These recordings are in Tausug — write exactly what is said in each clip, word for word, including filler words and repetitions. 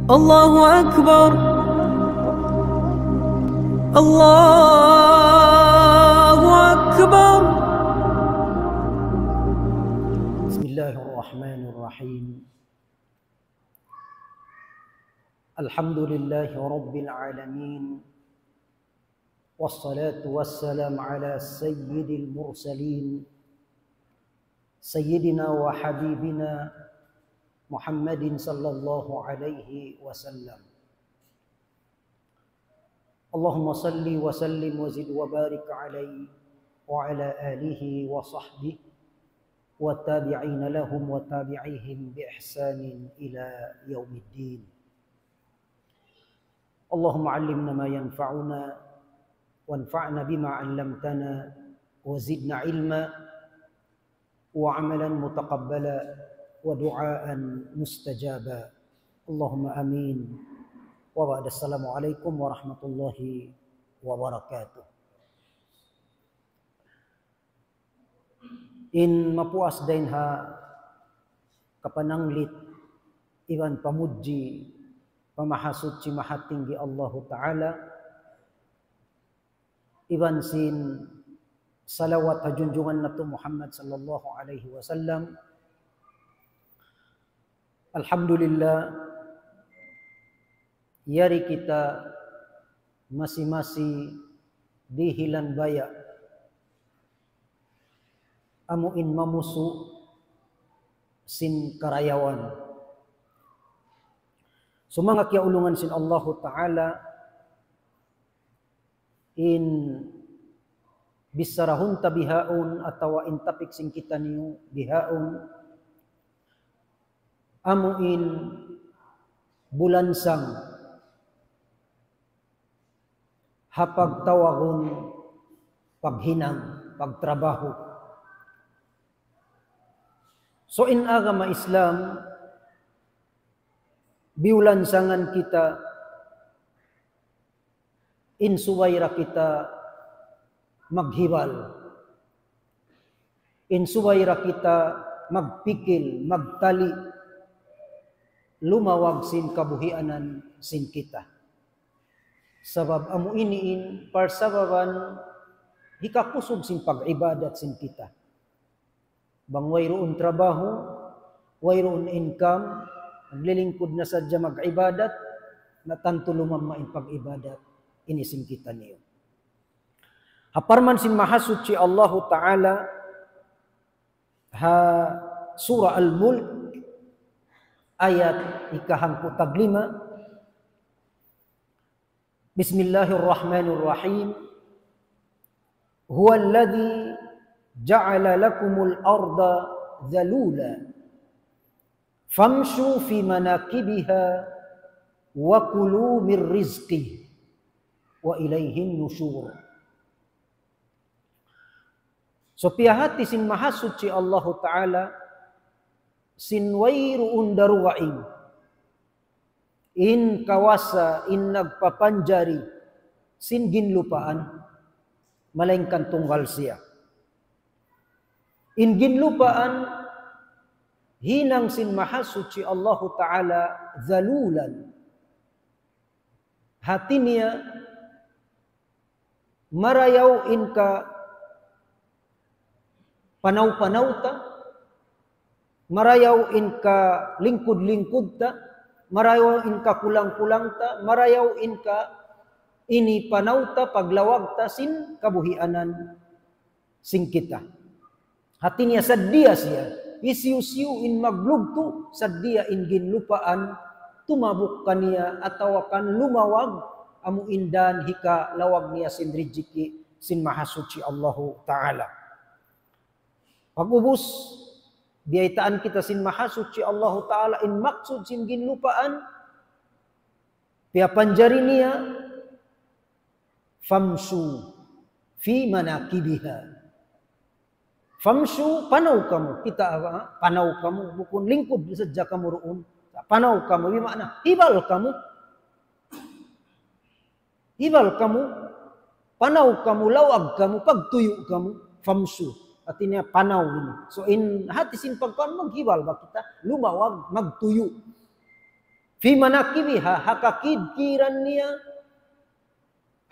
الله أكبر. الله أكبر. بسم الله الرحمن الرحيم. الحمد لله رب العالمين. والصلاة والسلام على سيد المرسلين سيدنا وحبيبنا محمد صلى الله عليه وسلم. اللهم صل وسلم وزد وبارك عليه وعلى آله وصحبه والتابعين لهم وتابعيهم بإحسان إلى يوم الدين. اللهم علمنا ما ينفعنا وانفعنا بما علمتنا وزدنا علما وعملا متقبلا ودعاء مستجابا. اللهم آمين. وبعد، السلام عليكم ورحمة الله وبركاته. In mapuas dayn ha kapananglit iban pamudji pa Mahasuchi Mahatinggi Allahu Ta'ala, iban sin salawat ha junjungan natu' Muhammad sallallahu alayhi wasallam. Alhamdulillah, yari kita masi-masi dihilan baya', amu in mamusu' sin karayawan. So, manga kiyaulungan sin Allahu Ta'ala, in bissarahun ta bihaun atawa in topic sin kitaniyu bihaun, amu in bulansang ha pagtawagun paghinang, pagtrabahu. So, in agama Islam, biyulansangan kita in subay da kita maghibal, in subay da kita magpikil, magtali', lumawag sin kabuhianan sin kita. Sabab amu ini in parsababan hikakusug sin pag-ibadat sin kita. Bang wayruun trabahu, wayruun income, naglilingkud na sadja mag-ibadat, na tantu lumamma in pag-ibadat ini sin kitaniyu. Ha parman sin Mahasuchi Allahu Ta'ala, ha Surah Al-Mulk, ayat ikahangpu' taglima, بسم الله الرحمن الرحيم. هو الذي جعل لكم الأرض ذلولا فامشوا في مناكبها وكلوا من رزقه وإليه النشور. So, piyahati sin Mahasuchi Allahu Ta'ala, sin wayruun darugaing in kawasa in nagpapanjari sin ginlupaan, malaingkan tunggal siya. In ginlupaan hinang sin Mahasuchi Allahu Ta'ala ذلولا. Hati niya, marayaw in kapanaw-panaw ta, marayaw in kalingkud-lingkud ta, marayaw in kakulang-kulang ta, marayaw in ka ini panaw ta, paglawag ta sin kabuhianan sin kita. Hati niya saddiya siya, hisiyu-siyu in maglugtu', saddiya in ginlupaan tumabuk kaniya atawa kan lumawag, amu in dan hikalawag niya sin rijiki' sin Mahasuchi Allahu Ta'ala. Pag'ubus, biyaytaan kita sin Mahasuchi Allahu Ta'ala in maksud sin ginlupaan, piyapanjari niya, فامشوا في مناكبها. فامشوا, panaw kamu. Kita' ba? Panaw kamu. Bukun lingkud sadja kamu duun. Panaw kamu, bima'na hibal kamu. Hibal kamu. Panaw kamu, lawag kamu, pagtuyu' kamu. فامشوا. Hati niya panaw ini. So, in hati sin pagkuan, maghibal ba kita? Lumawag, magtuyu'. في مناكبها, ha kakidkiran niya,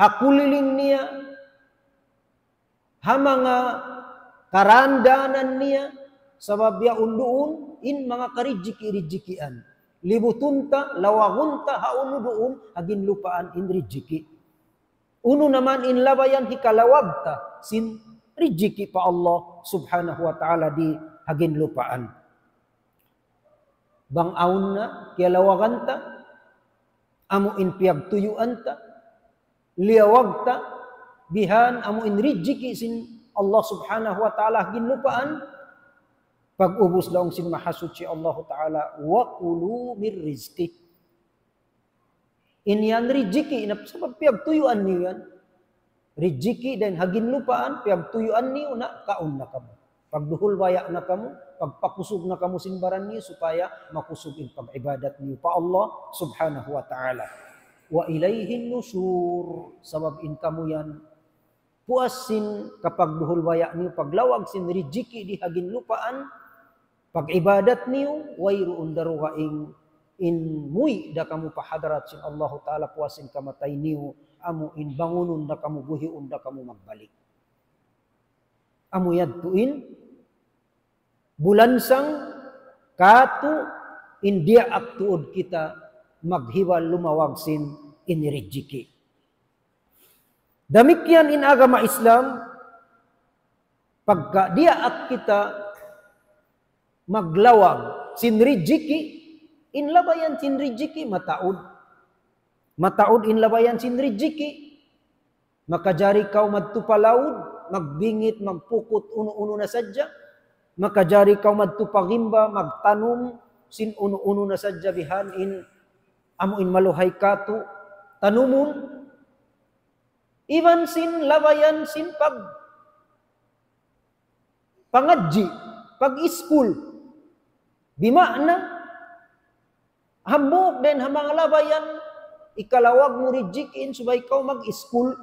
ha kuliling niya, ha manga karandanan niya, sabab yaun duun in manga karijiki-rijikian. Libutun ta, lawagun ta, ha unu duun, ha ginlupaan in rijiki. Unu na man in labayan hikalawag ta sin rijiki pa Allah subhanahu wa ta'ala di ha ginlupaan. Bang awn na kiyalawagan ta, amu in piyagtuyuan ta, liyawag ta, bihan amu in rijiki sin Allah subhanahu wa ta'ala ha ginlupaan, pag-ubus laung sin Mahasuchi Allah ta'ala, وكلوا من رزقه. In yan rijiki, na sabab piyagtuyuan niyu yan. Rijiki dayn ha ginlupaan, piyagtuyuan niyu na kaun na kamu. Pagduhul baya' na kamu, pagpakusug na kamu sin baran niyu supaya makusug in pag-ibadat niyu pa Allah subhanahu wa ta'ala. وإليه النشور, sabab in kamu yan, puas sin kapagduhul baya' niyu, paglawag sin rijiki di ha ginlupaan, pag-ibadat niyu, wayruun darugaing in muwi' da kamu pa hadarat sin Allahu Ta'ala puas sin kamatay niyu, amu in bangunun da kamu, guhiun da kamu magbalik. Amu yadtu in bulansang katu' in diyaak tuud kita maghibal lumawag sin in rijiki. Damikkiyan in agama Islam, pagka diyaak kita maglawag sin rijiki, in labayan sin rijiki mataud. Mataud in labayan sin rijiki. Makajari kaw madtu pa laud, magbingit, magpukut, unu-unu na sadja. Makajari kaw madtu pa gimba, magtanum, sin unu-unu na sadja bihan in, amu in maluhay katu', tanumun. Iban sin labayan sin pag pangadji', pag-iskul. Bima'na, hambuuk dayn ha manga labayan, hikalawag mu rijiki in subay kaw mag-iskul.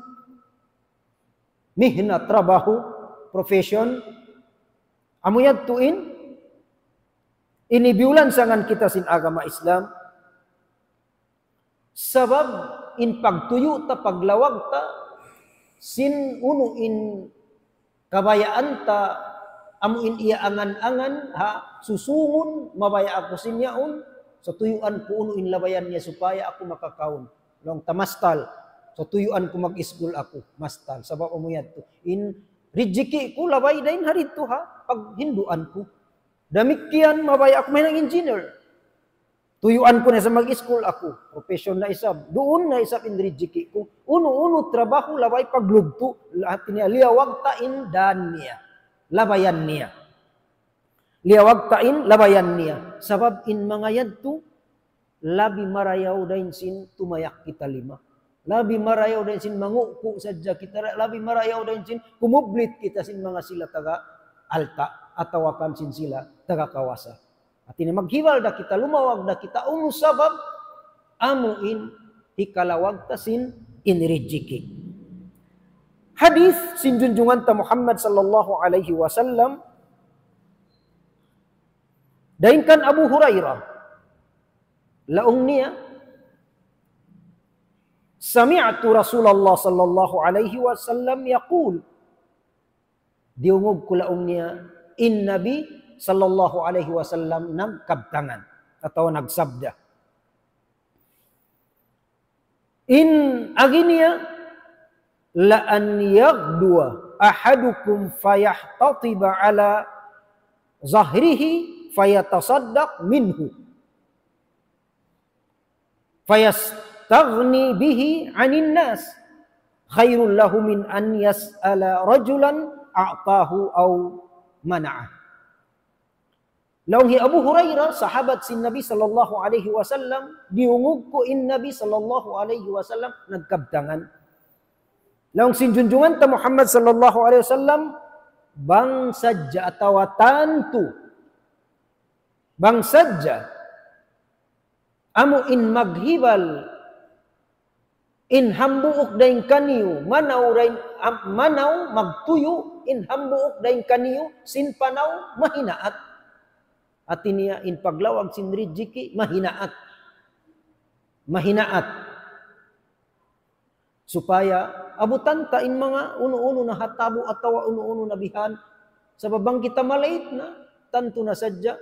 Mihna, trabaho, profession. Amu yadtu in, ini biyulansangan kita sin agama Islam. Sabab in pagtuyu' ta, paglawag ta, sin unu in kabayaan ta, amu in iyaangan-angan, ha, susungun, mabaya' aku sin yaun, sa' tuyuan ku unu in labayan niya supaya aku makakaun. Laung ta mastal, sa' tuyuan ku mag-iskul aku, mastal. Sabab amu yadtu. In rijiki ku labay dayn ha didtu ha, paghinduan ku. Damikkiyan mabaya' aku mahinang engineer. Tuyuan ku na isab mag-iskul aku, profession na isab. Duun na isab in rijiki ku. Unu-unu trabaho labay paglugtu', hati niya liyawag ta in dan niya. Labayan niya. Liyawag ta in labayan niya. Sabab in manga yadtu, labi marayaw dayn sin tumayak kita lima. Labi marayaw dayn sin manguku' sadja kita, labi marayaw dayn sin kumublit kita sin manga sila taga alta', atawa kan sin sila taga kawasa. Hati niya maghibal da kita, lumawag da kita, unu sabab, amu in hikalawag ta sin in rijiki. Hadith sin junjungan ta Muhammad sallallahu alayhi wasallam, dayn kan Abu Hurairah, laung niya, سمعت رسول الله صلى الله عليه وسلم يقول. Diyungug ku laung niya, in Nabi sallallahu alayhi wasallam nagkabtangan, atawa nagsabda. In agi niya, لأن يغدو أحدكم فيحتطب على ظهره فيتصدق منه فيستغني به عن الناس خير له من أن يسأل رجلا أعطاه أو منعه. Laung hi Abu Hurairah, sahabat sin Nabi sallallahu alayhi wasallam, diyungug ku in Nabi sallallahu alayhi wasallam nagkabtangan. Laung sin junjungan ta Muhammad sallallahu alayhi wasallam, bang sadja atawa tantu, bang sadja amu in maghibal in hambuuk dayn kaniyu, manaw dayn, am-, manaw magtuyu' in hambuuk dayn kaniyu sin panaw mahinaat. Hati niya in paglawag sin rijiki mahinaat. mahinaat. Supaya abutan ta in manga unu-unu na hatabu atawa unu-unu na bihan. Sabab bang kita malait na, tantu na sadja.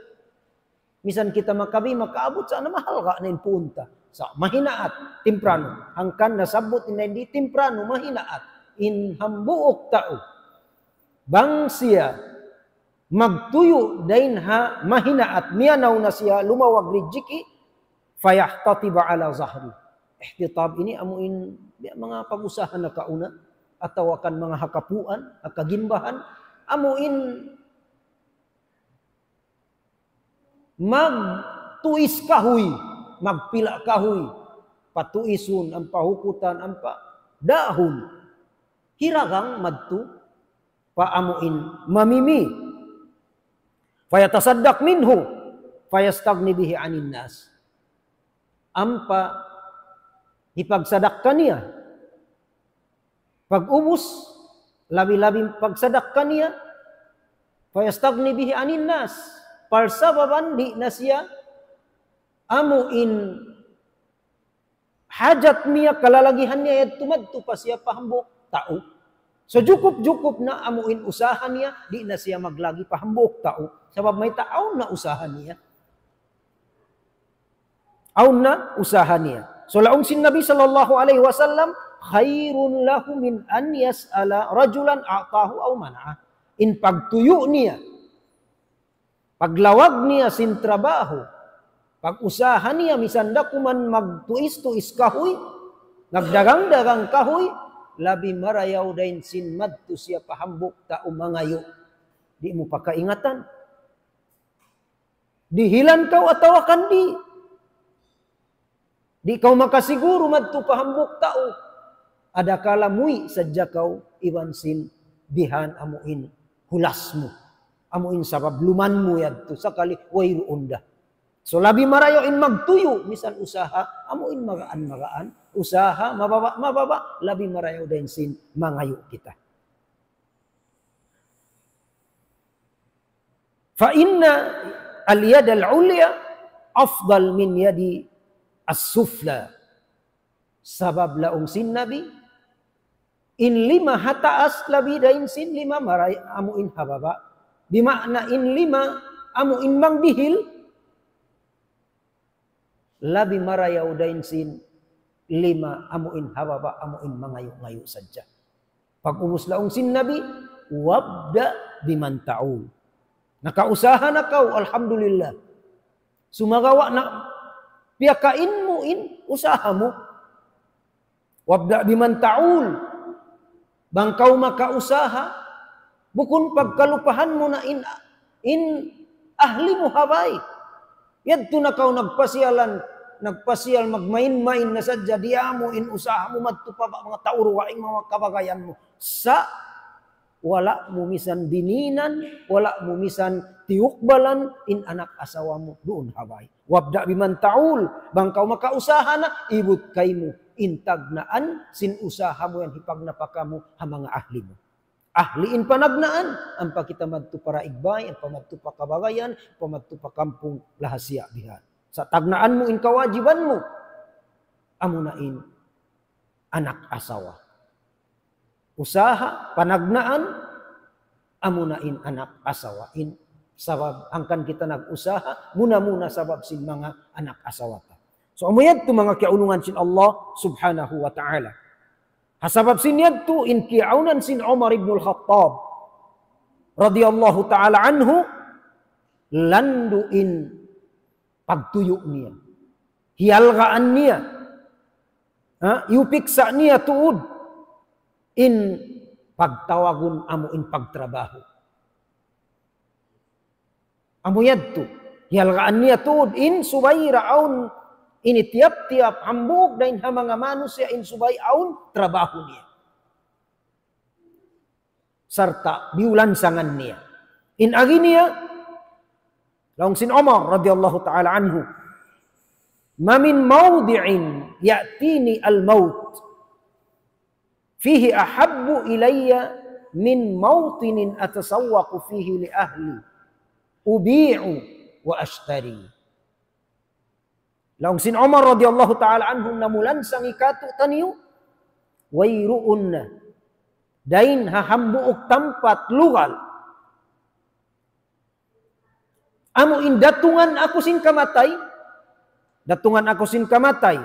Misan kita makabi, makaabut sa na mahalga' na in puun ta. Sa' mahinaat, timprano. Hangkan nasabbut in di timprano, mahinaat. In hambuuk tau. Bang siya magtuyu' dayn ha mahinaat, miyanaw na siya lumawag rijiki, فيحتطب على ظهره. Ihtitab ini amu in, ya, manga pag-usaha nakauna, atawa kan manga ha kapuan, ha kagimbahan, amu in magtuis kahuy, magpila kahuy, patuisun, ampa hukutan, ampa dahun. Hiragang madtu pa amu in mamimi. فيتصدق منه فيستغني به عن الناس. Ampa hipagsadakka niya. Pag-ubus, labi-labi pagsadakka niya, فيستغني به عن الناس. Parsababan di' na siya amu in hajat niya, kalalagihan niya, yadtu madtu pa siya pa hambuuk tau. So, jukup-jukup na amu in usaha niya, di' na siya maglagi pa hambuuk tau. Sabab mayta' awn na usaha niya. Awn na usaha niya. So, laung sin Nabi sallallahu alayhi wasallam, خير له من أن يسأل رجلا أعطاه أو منعه. In pagtuyu' niya, paglawag niya sin trabaho, pag-usaha niya, misan da kuman magtuis-tuis kahuy, nagdagang-dagang kahuy, labi marayaw dayn sin madtu siya pa hambuuk tau mangayu'. Di' mu pa kaingatan. Dihilan kaw atawa kan di'. Di' kaw makasiguru madtu pa hambuuk tau. Adakala muwi' sadja kaw iban sin bihan amu in hulas mu. Amu in sabab luman mu yadtu sakali wayruun da. So labi marayaw in magtuyu', misan usaha, amu in magaan-magaan, usaha, mababa'-mababa', labi marayaw dayn sin mangayu' kita. فإن اليد العليا أفضل من يد السفلى. Sabab laung sin Nabi, in lima ha taas labi dayn sin lima maray-, amu in ha baba'. Bima'na in lima amu in mangdihil, labi marayaw dayn sin lima amu in ha baba', amu in mangayu'-ngayu' sadja. Pag-ubus laung sin Nabi, وابدأ بمن تعول. Nakausaha na kaw, alhamdulillah. Sumagawa' na, piyakain mu in usaha mu. وابدأ بمن تعول. Bang kaw makausaha, bukun pagkalupahan mu na in, in ahli mu ha bay. Yadtu na kaw nagpasiyalan, nagpasiyal magmain-main na sadja, di' amu in usaha mu madtu pa ba-, manga tau dugaing manga kabagayan mu. Sa' wala' mu misan bininan, wala' mu misan tiyukbalan in anak asawa mu duun ha bay. وابدأ بمن تعول, bang kaw makausaha na, ibut kaymu in tagnaan sin usaha mu yan hipagnapaka mu ha manga ahli mu. Ahli in panagnaan, ampa kita madtu pa daig bay, ampa madtu pa kabagayan, ampa madtu pa kampung, lahasiya bihan. Sa' tagnaan mu in kawajiban mu, amuna in anak asawa. Usaha, panagnaan, amuna in anak asawa. In sabab, hangkan kita nag-usaha, muna-muna sabab sin manga anak asawa ta. So, amu yadtu manga kiyaulungan sin Allah subhanahu wa ta'ala. Ha sabab sin yadtu, in kiyaunan sin Umar ibn al-Khattab, radiyallahu ta'ala anhu, landu' in pagtuyu' niya. Hiyalgaan niya. Ha? Iyupiksa niya tuud in pagtawagun amu in pagtrabaho. Amu yadtu. Hiyalgaan niya tuud in subay da awn ini tiyap-tiyap hambuuk dayn ha manga manusiya' in subay awn trabaho niya. Sarta' biyulansangan niya. In agi niya, laung sin Umar radiyallahu ta'ala anhu, ما من موضع يأتيني الموت فيه أحب إلي من موطن أتسوق فيه لأهلي أبيع وأشتري. Laung sin Umar radiyallahu ta'ala anhu, namulansang kātu'niyu, wayruun na dayn ha hambuuk tampat lugal. Amu in datungan aku sin kamatay, datungan aku sin kamatay.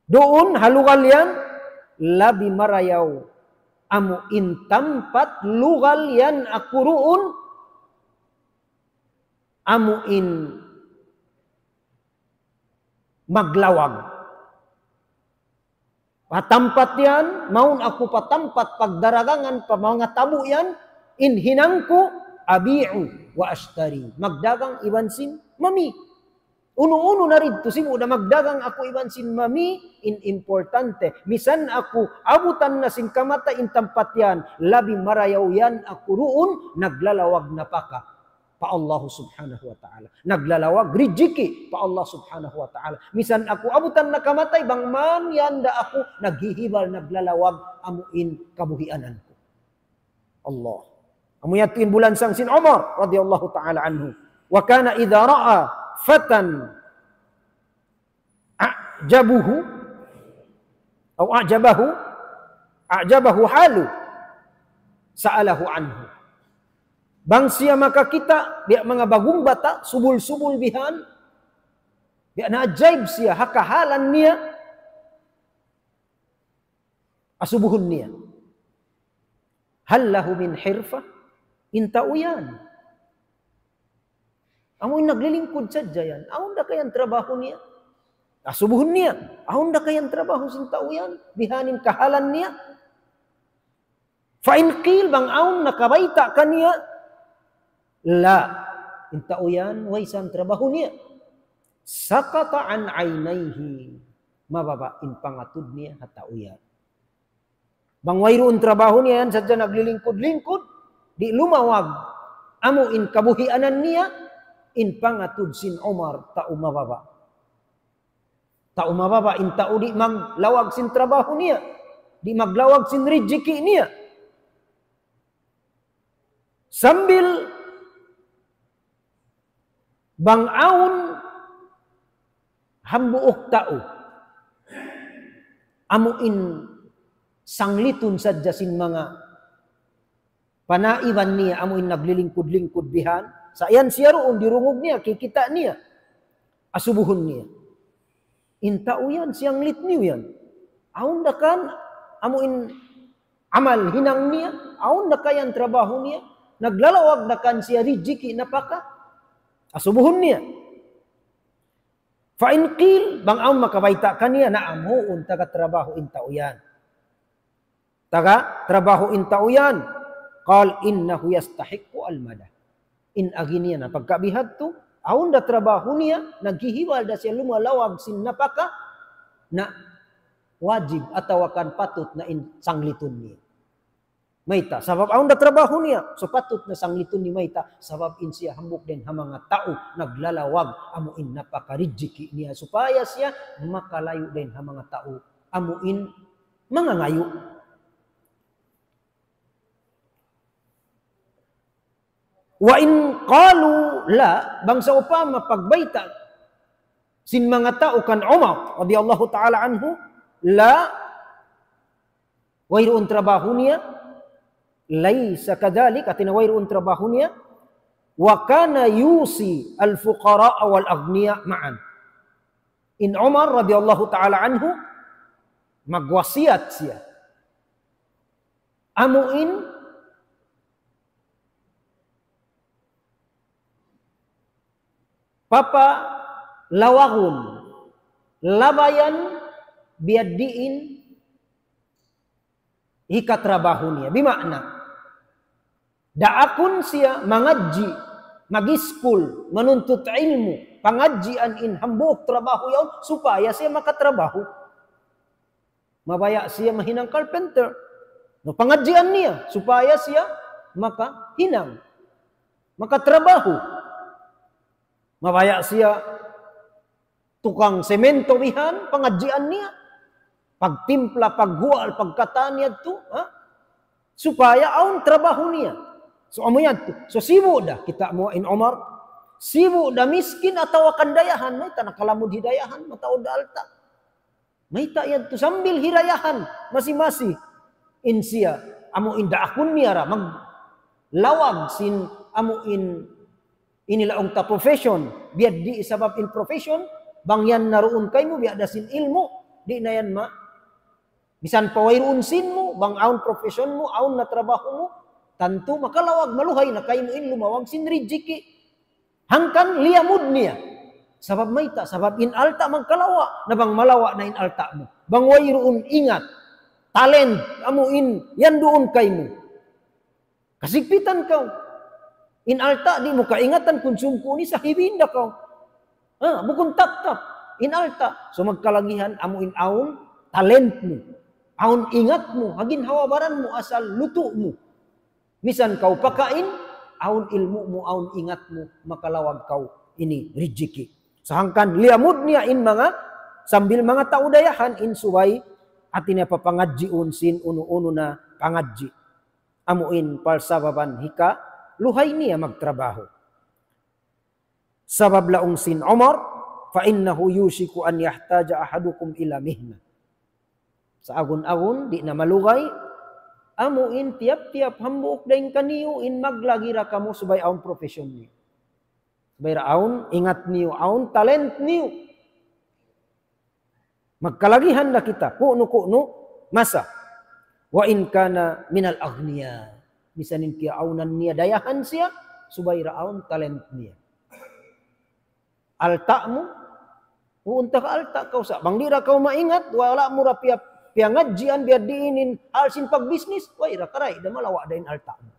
Duun ha lugal yan, labi marayaw. Amu in tampat lugal yan aku duun, amu in maglawag. Pa tampat yan, mawn aku pa tampat pagdaragangan, pa manga tabu yan, in hinang ku, abi'u wa ashtari. Magdagang iban sin mami. Unu-unu na didtu, sibu' da magdagang aku iban sin mami, in importante. Misan aku, abutan na sin kamatay in tampat yan, labi marayaw yan aku duun, naglalawag napaka pa Allah subhanahu wa ta'ala. Naglalawag rijiki pa Allah subhanahu wa ta'ala. Misan aku abutan na kamatay, bang man yan da aku, naghihibal, naglalawag, amu in kabuhianan ku. Allah. Amu yadtu in bulansang sin Umar radiyallahu ta'ala anhu. وكان إذا رأى فتى أعجبه أو أعجبه أعجبه حاله سأله عنه. Bang siya makakita', biya' manga bagum bata', subul-subul bihan, biya' naajaib siya, ha kahalan niya, asubuhun niya. هل له من حرفة؟ In tau yan. Amu in naglilingkud sadja yan. Awn da kayan trabahu niya. Asubuhun niya. Awn da kayan trabahu sin tau yan. Bihaini in kahalan niya. فإن قيل, bang awn nakabayta' kaniya, لا. In tau yan, way sa in trabahu niya. سقط عن عينيه. Mababa' in pangatud niya ha tau yan. Bang wayruun trabahu niya yan, sadja naglilingkud-lingkud, di' lumawag. Amu in kabuhianan niya, in pangatud sin Umar, tau mababa'. Tau mababa' in tau di' maglawag sin trabahu niya, di' maglawag sin rijiki niya. Sambil bang awn hambuuk tau, amu in sanglitun sadja sin manga panaiban niya, amu in naglilingkud-lingkud bihan. Sa' yan siya duun, dirungug niya, kikita' niya. Asubuhun niya. In tau yan, siyanglit niyu yan. Awn da kan, amu in amal hinang niya, awn da kayan trabahu niya, naglalawag da kan siya rijiki napaka, asubuhun niya. فإن قيل, bang awn makabayta' kaniya, naam, huun, taga trabahu in tau yan. Taga trabahu in tau yan. قال إنه يستحق المدح. In agi niya na pagka bihadtu, awn da trabahu niya, naghihibal da siya lumalawag sin napaka, na wajib atawa kan patut na in sanglitun niya. Mayta', sabab awn da trabahu niya, so patut na sanglitun niya, mayta', sabab in siya hambuuk dayn ha manga tau naglalawag amu in napaka rijiki niya, supaya siya makalayu' dayn ha manga tau amu in mangangayu'. وإن قالوا لا, bang sawpama pagbayta' sin manga tau kan Umar radiyallahu ta'ala anhu, لا, wayruun trabahu niya, ليس كذلك, hāti niya wayruun trabahu niya, وكان يوصي الفقراء والأغنياء معا. In Umar radiyallahu ta'ala anhu, magwasiyat siya. Amu in papalawagun, labayan, biyadiin, hikatrabahu niya. Bima'na, daakun siya mangadji', mag-iskul, manuntut ilmu', pangadjian in hambuuk trabahu yaun, supaya siya makatrabahu. Mabaya' siya mahinang carpenter. No, pangadjian niya, supaya siya makahinang, makatrabahu. Mabaya' siya tukang semento bihan, pangadjian niya. Pagtimpla, paghuwal, pagkatan niya tu, ha? Supaya awn trabahu niya. So, amu yan tu. So, sibu' da, kita' mu in Umar, Sibu' da miskin atawa kan dayahan, mayta' nakalamud hi dayahan, mataud da alta'. Mayta' yadtu sambil hi dayahan, masi-masi. In siya, amu in daakun niya ra, maglawag sin amu in ini laung ta profession, biya' di' sabab in profession, bang yan na duun kaymu, biya' da sin ilmu', di' na yan ma. Misan pa wayruun sin mu, bang awn profession mu, awn na trabaho mu, tantu makalawag, maluhay na kaymu in lumawag sin rijiki'. Hangkan liyamud niya. Sabab mayta', sabab in alta' magkalawa', na bang malawa' na in alta' mu. Bang wayruun ingat, talent, amu in, yan duun kaymu. Kasigpitan kaw. In alta', di' mu kaingatan, kunsum ku ini sa hibin da kaw. Ha, bukun tattap. In alta'. So magkalagihan, amu in awn talent mu. Awn ingat mu, ha ginhawa-baran mu, asal lutu' mu. Misan kaw pakain, awn ilmu' mu, awn ingat mu, makalawag kaw ini rijiki'. So hangkan liyamud niya in manga, sambil manga tau dayahan in subay, hati niya papangadjiun sin unu-unu na pangadji'. Amu in parsababan hika, luhay niya magtrabaho. Sabab laung sin Umar, فإنه يوشك أن يحتاج أحدكم إلى مهنة. Sa agun-agun, di' na malugay, amu in tiyap-tiyap hambuuk dayn kaniyu in maglagi ra kamu subay awn profession niyu. Subay ra awn ingat niyu, awn talent niyu. Magkalagihan na kita, ku'nu-ku'nu masa. وإن كان من الأغنياء. Misan in kiyaawnan niya dayahan siya, subay ra awn talent niya. Alta' mu, unta ka alta' kaw sa. Bang di' ra kaw maingat, wala' mu ra piya-, piyangadjian biya' diin in hal sin pagbisnis, way ra karay, da malawa' da in alta' mu.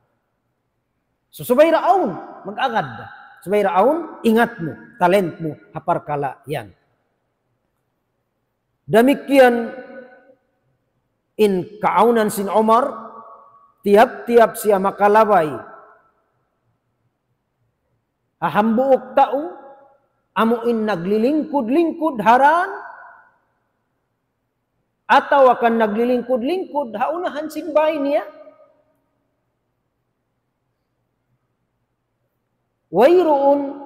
So, subay ra awn, mag-agad da. Subay ra awn, ingat mu, talent mu, ha parkala' yan. Damikkiyan in kaawnan sin Umar, tiyap-tiyap siya makalabay ha hambuuk tau, amu in naglilingkud-lingkud ha dān, atawa kan naglilingkud-lingkud ha unahan sin bāy niya, wayruun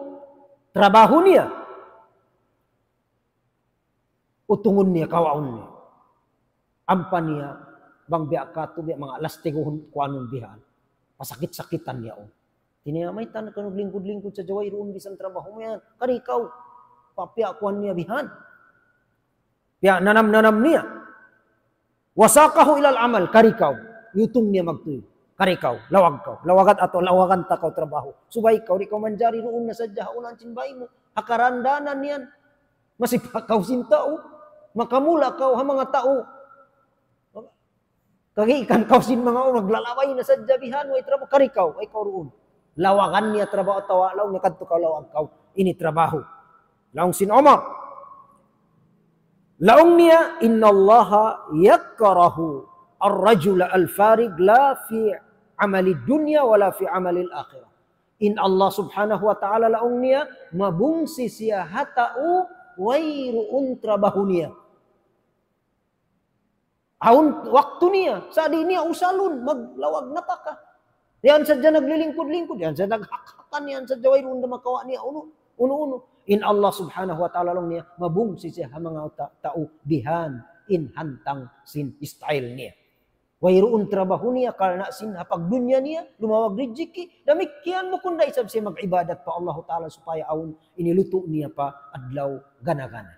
trabahu niya. Utungun niya, kawaun niya. Ampa niya, bang biya' katu', biya' manga lastiguhun kuanun bihan. Pasakit-sakitan niya, o. Tiniya, mayta' kaw naglingkud-lingkud sadja, wayruun bisan trabahu mu yan. Kari kaw, papiya' kuan niya bihan. Piya' nanam-nanam niya. وساقه إلى العمل, kari kaw. Yutung niya magtuy. Kari kaw, lawag kaw. Lawagan atawa lawagan ta kaw trabahu. Subay kaw, di' kaw manjari duun na sadja ha unahan sin bāy mu. Ha karandanan yan. Masi pa kaw sin tau. Makamula kaw ha manga tau. Kagikan kaw sin manga orang, naglalabay na sadja bihan, way trabahu, kari kaw, way kaw duun. Lawagan niya trabahu atawa laung niya kadtu kaw, lawag kaw, ini trabahu. Laung sin Umar. Laung niya, إن الله يكره الرجل الفارغ لا في عمل الدنيا ولا في عمل الآخرة. In Allah Subhanahu wa Ta'ala, laung niya, mabungsi siya ha tau wayruun trabahu niya. Awn waktu niya, sa' di' niya usalun, maglawag napaka. Yan sadja naglilingkud-lingkud, yan sadja naghakhakan, yan sadja wayruun da makawa' niya unu, unu-unu. In Allah Subhanahu wa Ta'ala, laung niya, mabungsi siya ha manga ta-, tau bihan in hantang sin style niya. Wayruun trabahu niya, karna' sin ha pagdunya niya, lumawag rijiki, damikkiyan bukun da isab siya mag-ibadat pa Allahu Ta'ala supaya awn ini lutu' niya pa adlaw gana-gana.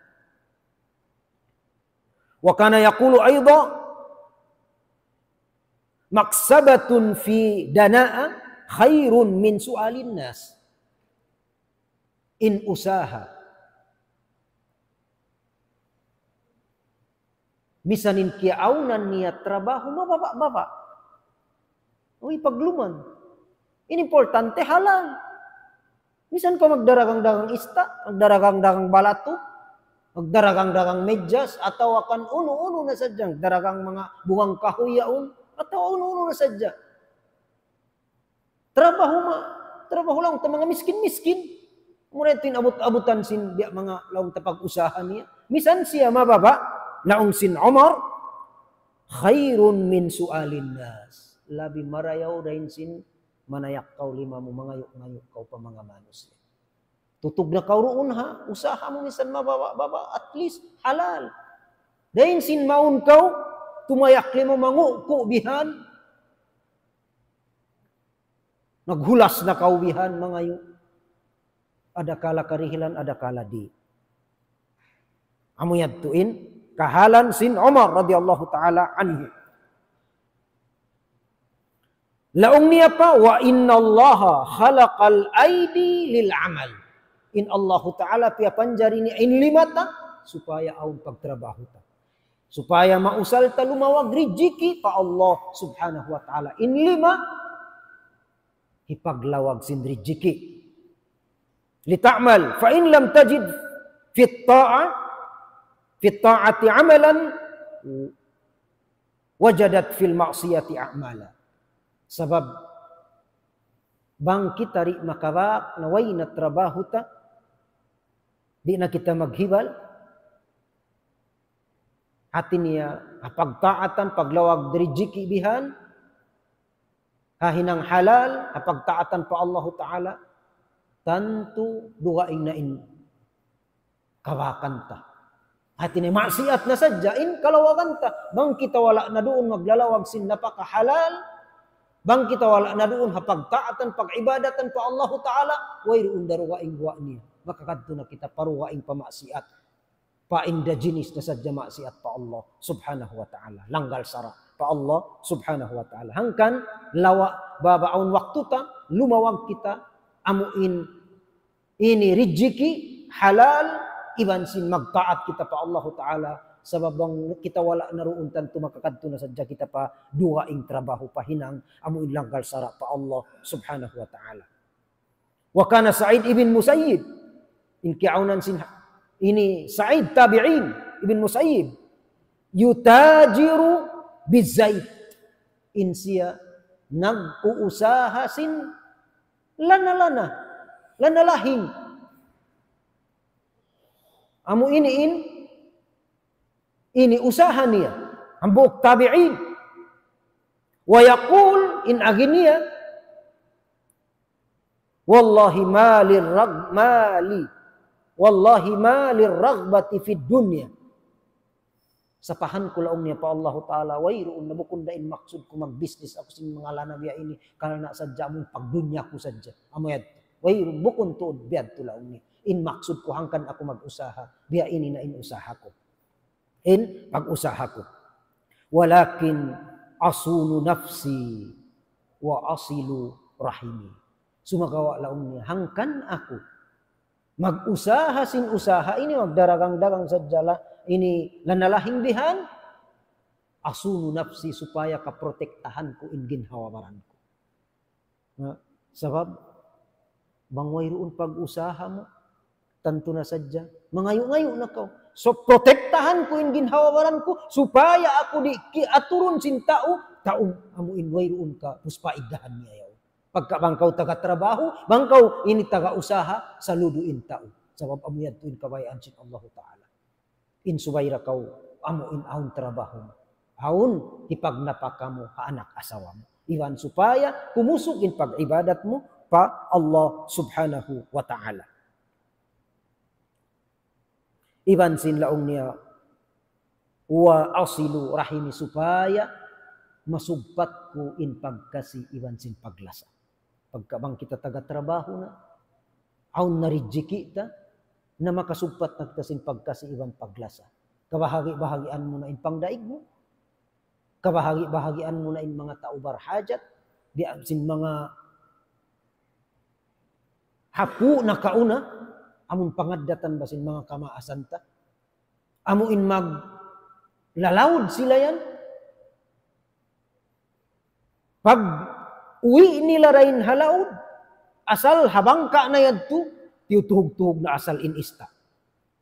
وكان يقول أيضا: مكسبة في دناءة خير من سؤال الناس. In usaha, misan in kiyaawnan niya trabahu, mababa'-baba'. Uy, pagluman. In importante halal. Misan kaw magdaragang-dagang ista', magdaragang-dagang balatu', magdaragang-dagang medyas, atawa kan unu-unu na sadja, magdaragang manga bungang kahuy yaun, atawa unu-unu na sadja. Trabahu ma-, trabahu laung ta manga miskin-miskin. Mura yadtu in abut-abutan sin biya' manga laung ta pag-usaha niya. Misan siya mababa', laung sin Umar, خير من سؤال الناس. Labi marayaw dayn sin manayak kaw lima mu, mangayu'-ngayu' kaw pa manga manusiya'. Tutug na kaw duun ha usaha mu minsan mababa'-baba', at least halal. Dayn sin mawn kaw, tumayak lima manguku' bihan. Naghulas na kaw bihan mangayu'. Adakala karihilan, adakala di'. Amu yadtu in kahalan sin Umar radiyallahu ta'ala anhu. Laung niya pa, وإن الله خلق الأيدي للعمل. In Allahu Ta'ala piyapanjari niya in lima ta, supaya awn pagtrabahu ta. Supaya mausal ta lumawag rijiki pa Allah Subhanahu wa Ta'ala. In lima, hipaglawag sin rijiki. لتعمل، فإن لم تجد في الطاعة، في الطاعة عملا، وجدت في المعصية أعمالا. Sabab, bang kita di' makabak, na way na trabahu ta, di' na kita maghibal, hati niya, ha pagtaatan, paglawag rijiki bihan, ha hinang halal, ha pagtaatan pa Allahu Ta'ala, tantu dugaing na in kabakan ta. Hati niya, maksiat na sadja in kalawagan ta. Bang kita wala' na duun maglalawag sin napaka halal, bang kita wala' na duun ha pagtaatan, pag-ibadatan pa Allahu Ta'ala, wayruun da dugaing guwa' niya. Makakadtu na kita pa dugaing pa maksiat. Pa indigenous na sadja maksiat pa Allah Subhanahu wa Ta'ala. Langgal sara' pa Allah Subhanahu wa Ta'ala. Hangkan lawa' baba' awn waktu ta, lumawag kita, amu in ini rijiki halal, iban sin magtaat kita pa Allahu Ta'ala. Sabab bang kita wala' na duun tantu makakadtu na sadja kita pa dugaing trabahu pa hinang, amu in langgal sara' pa Allah Subhanahu wa Ta'ala. وكان سعيد بن مسيب. In kiyaawnan sin ha-, ini Sa'id tabi'in, Ibn Musayyib. يتاجر بالزيت. In siya nag-uusaha sin lana-lana, lana-lahing. Amu ini in, ini usaha niya. Hambuuk tabi'in. ويقول, in agi niya, والله ما للرغ-، ما لي، والله ما للرغبة في الدنيا. Sapahan ku laung niya pa Allahu Ta'ala, wayruun na bukun da in maksud ku magbisnis aku sin manga lana biya' ini, karna' sadja amu in pagdunya ku sadja. Amu yadtu. Wayruun, bukun tuud biya' yadtu laung niya. In maksud ku hangkan aku mag-usaha, biya' ini na in usaha ku. In pag-usaha ku. ولكن أصون نفسي وأصل رحمي. Sumagawa' laung niya, hangkan aku mag-usaha sin usaha ini, magdaragang-dagang sadja la, ini lana-lahing bihan, أصون نفسي, supaya kaprotektahan ku in ginhawa-baran ku. Na, sabab, bang wayruun pag-usaha mu, tantu na sadja, mangayu'-ngayu' na kaw. So, protektahan ku in ginhawa-baran ku, supaya aku di' kiyaturun sin tau, tau amu in wayruun kapuspa'idahan niya yaun. Pagka bang kaw taga-trabahu, bang kaw ini taga-usaha, saludu in tau. Sabab amu yadtu in kabayaan sin Allahu Ta'ala. In subay da kaw amu in awn trabahu mu. Awn hipagnapaka mu ha anak asawa mu. Iban supaya kumusug in pag-ibadat mu pa Allah Subhanahu wa Ta'ala. Iban sin laung niya, وأصل رحمي, supaya masugpat ku in pagkasi iban sin paglasa. Pagka bang kita taga-trabahu na, awn na rijiki ta, na makasugpat na kita sin pagkasi iban paglasa. Kabahagi-bahagian mu na in pangdaig mu, kabahagi-bahagian mu na in manga tau barhajat, di' sin manga hapu' nakauna, amun pangaddatan ba sin manga kamaasan ta. Amu in maglalaud sila yan. Pag-uwi' nila dayn ha laud, asal ha bangka' na yadtu, tiyutuhug-tuhug na asal in ista'.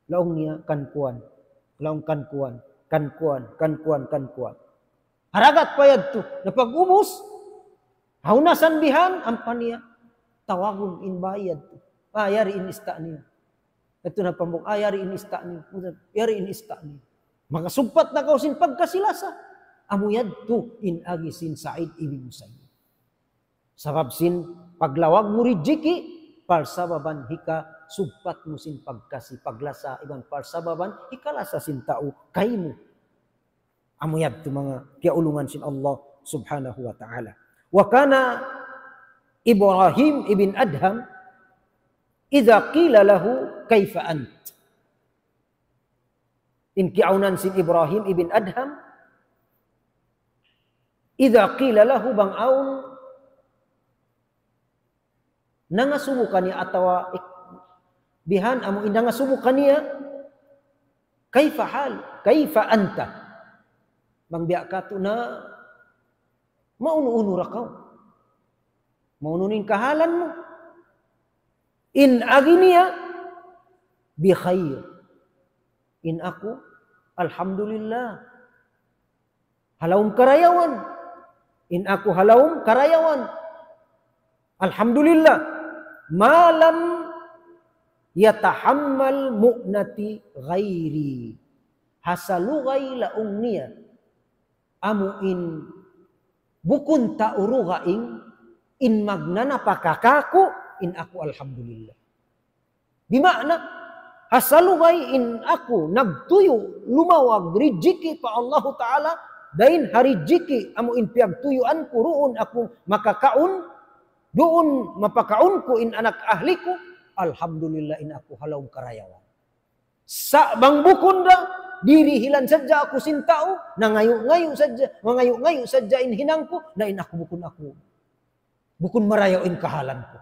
Laung niya, kan kuwan. Laung kan kuwan, kan kuwan, kan kuwan, kan kuwan. Haragat pa yadtu, na pag-ubus, hawnasan bihan, ampa niya, tawagun in bāy yadtu. Ah, yari in ista' niya. Yadtu na pambuk, ah, yari in ista' niya. Yari in ista' niya. Makasugpat na kaw sin pagkasi-lasa. Amu yadtu in agi sin Sa'id ibn Musayyib. Sabab sin paglawag mu rijiki', parsababan hika sugpat mu sin pagkasi, paglasa, iban parsababan, hikalasa sin tau kaymu. Amu yadtu manga kiyaulungan sin Allah subhanahu wa ta'ala. وكان إبراهيم بن أدهم إذا قيل له كيف أنت. In kiyaunan sin Ibrahim ibn Adham, إذا قيل له, bang awn nangasubu kaniya atawa ik-, bihan amu in nangasubu kaniya, كيف حال؟ كيف أنت؟ Bang biya' katu' na maunu-unu ra kaw? Maunu in kahalan mu? In agi niya, بخير. In aku, alhamdulillah. Ha lawm karayawan. In aku ha lawm karayawan. Alhamdulillah. ما لم يتحمل مؤنتي غيري. Ha salugay laung niya, amu in bukun tau dugaing, in magnanapaka kāku', in aku alhamdulillah. Di' maana, ha salugay in aku nagtuyu' lumawag rijiki' pa Allahu Ta'ala, dayn ha rijiki' amu in piyagtuyuan ku duun aku makakaun, duun mapakaun ku in anak ahli ku, alhamdulillah in aku ha lawm karayawan. Sa' bang bukun da, dirihilan sadja aku sin tau, nangayu'-ngayu' sadja, mangayu'-ngayu' sadja in hinang ku, na in aku bukun aku. Bukun marayaw in kahalan ku.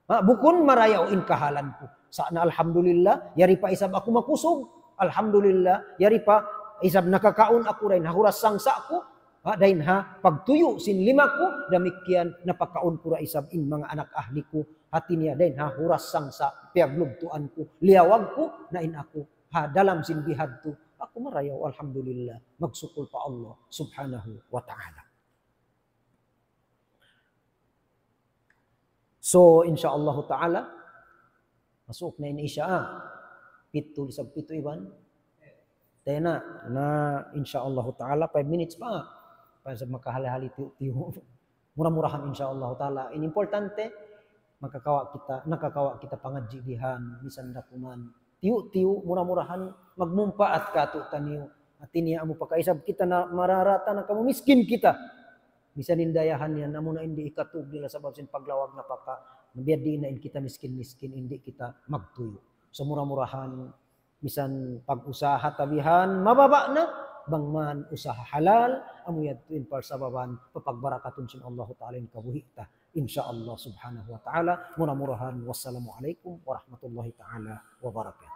Ha, bukun marayaw in kahalan ku. Sa' na alhamdulillah, yari pa isab aku makusug. Alhamdulillah, yari pa isab nakakaun aku dayn ha huras sangsa' ku. Ha, dayn ha pagtuyu' sin lima ku, damikkiyan napakaun ku da isab in manga anak ahli ku. Hati niya dayn ha huras sangsa', piyaglugtuan ku, liyawag ku, na in aku ha dalam sin bihadtu, aku marayaw, alhamdulillah, magsukul pa Allah subhanahu wa ta'ala. So, insya Allah ta'ala, masuk na in Isya, ah. Pitu, lisag pitu iban. Tena, na, insya Allah ta'ala, five minutes pa. Pa sa makahali-hali tiyu'-tiyu'. Mura-murahan, insya Allah ta'ala. In importante, makakawa' kita, nakakawa' kita pangadji' bihan, misan da kuman. Tiyu'-tiyu', mura-murahan, magmumpaat katu'taniyu. Hati niya amu pakaisab kita na mararata na kamu miskin kita. Misan in dayahan yan, amu na in di' ikatug nila sabab sin paglawag napaka. Na biya' diin na in kita miskin-miskin, in di' kita magtuyu'. So mura-murahan, misan pag-usaha ta bihan, mababa' na, bang man usaha halal, amu yadtu in parsababan, papagbarakatun sin Allahu ta'ala in kabuhi' ta. Insya Allah subhanahu wa ta'ala, mura-murahan. Wassalamu alaykum warahmatullahi ta'ala wabarakatuh.